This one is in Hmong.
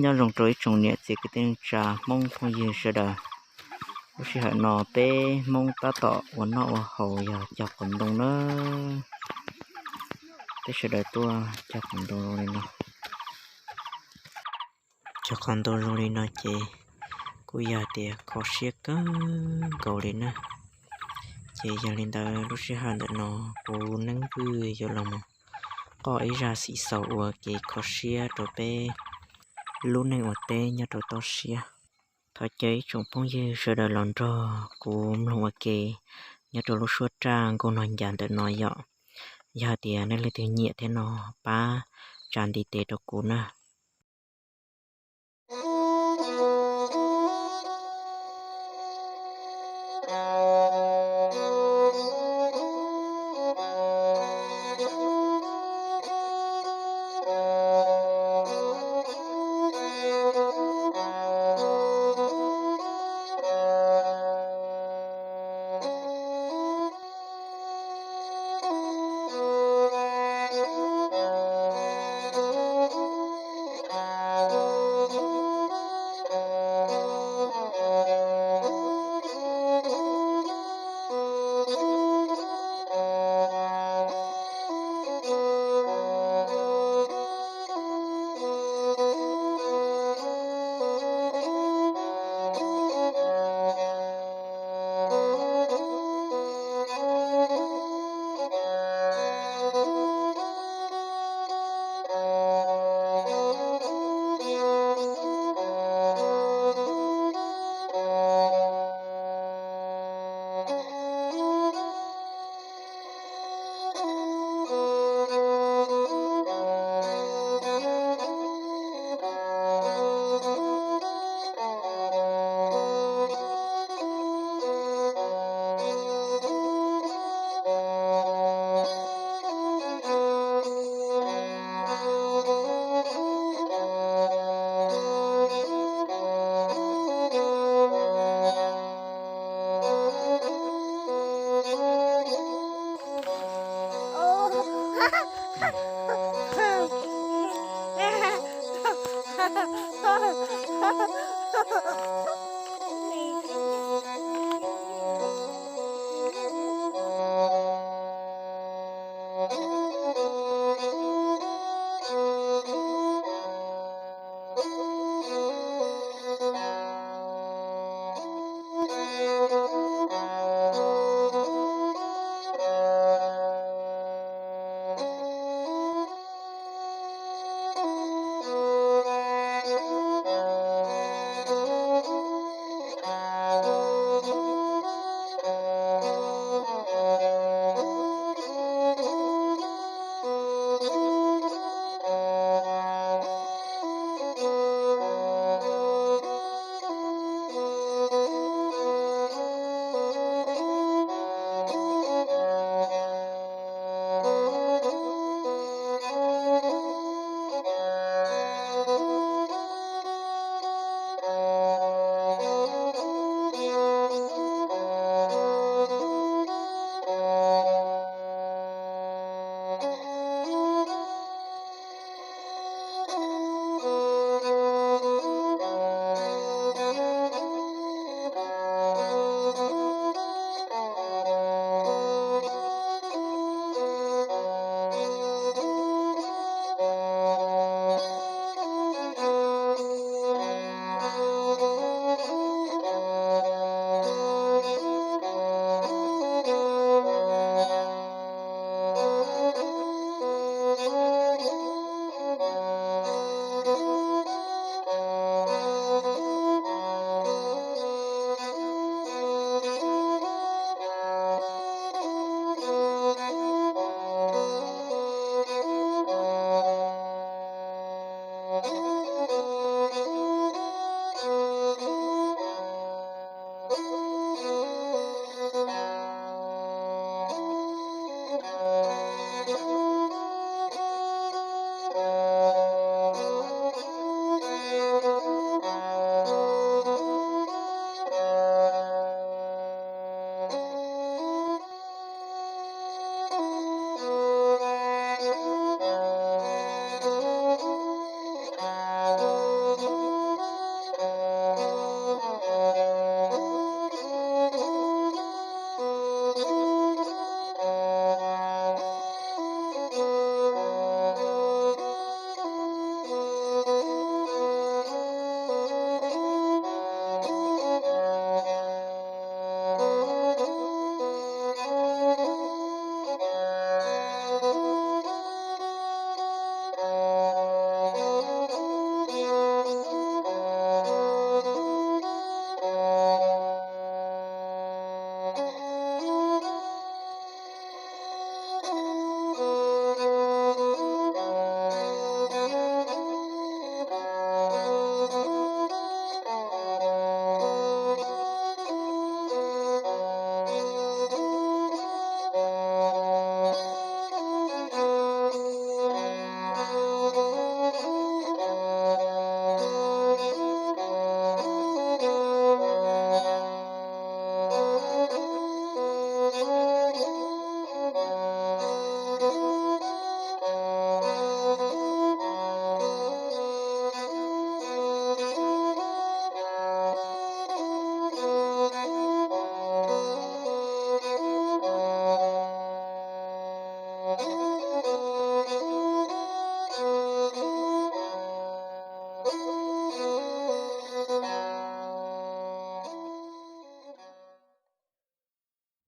Nyob zoo rau ib tsoom niam txiv kwv tij neej tsa Hmoob phooj ywg sawv daws. Lub sij hawm no peb Hmoob tab tom ua noj ua haus yog cog qos ntoo na. Peb sawv daws tuaj cog qos ntoo zoo li no. Cog qos ntoo zoo li no ces kuj yog tias kho siab kawg nkaus li na. Ces yog li ntawd lub sij hawm ntawm no kuv Neeb Vwj yuav los mus qoj ib zaj xim xaus ua kev kho siab rau peb lub neej ua teb nyob rau toj siab. Thov caw ib tsoom phooj ywg sawv daws los nrog kuv mloog ua ke nyob rau lub suab raj nkauj nog ncas ntawm no yom. Yog hais tias nej leej twg nyiam thiab no pab tsa ntiv tes rau kuv na.